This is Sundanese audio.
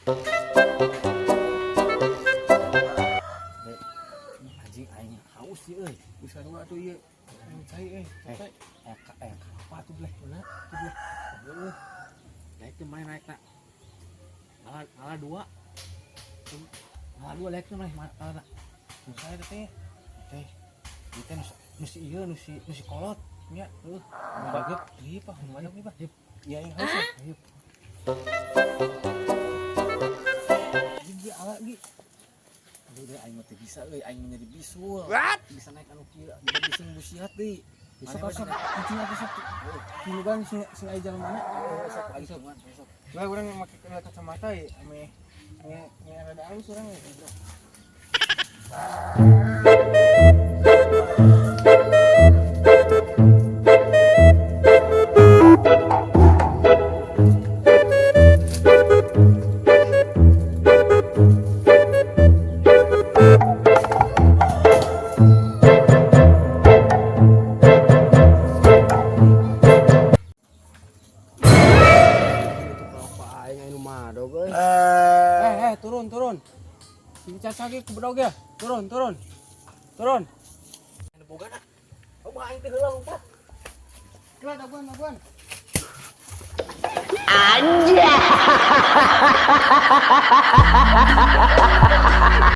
Anjing, aing haus sih euy. Bisa dua tuh ieu. Aing cai euy. Eh, Cai. eh, eh, apa tuh bleh? Mana? Tuh bleh. Heeh. Naik tuh main naik nak. Ngalah ngalah dua. Ngalah dua naik tuh main ngalah nak. Nu saya teh. Teh. Ieu teh nu si ieu nu si kolot. Nya. Heuh. Nu baget ieu pah, nu baget ieu pah. Yep. Iya aing haus. Ya. Yep. Gigi ala gi. Aduh deh aing mah teu bisa euy, aing mah jadi bisul. What? Bisa naik anu kieu, bisa bising busiat deui. Sok sok kucing apa sok. Tilugan sing sing aya jalan mana? Sok aing cuman sok. Lah urang make kacamata ye ame nge nge rada halus urang ye. Apa aing anu madog euy. Eh eh turun turun. Sing cacak ge bedog ya. Turun turun. Turun. Anu boga nak. Oh, aing teh heula lupa. Kelah daguan daguan. Anjay.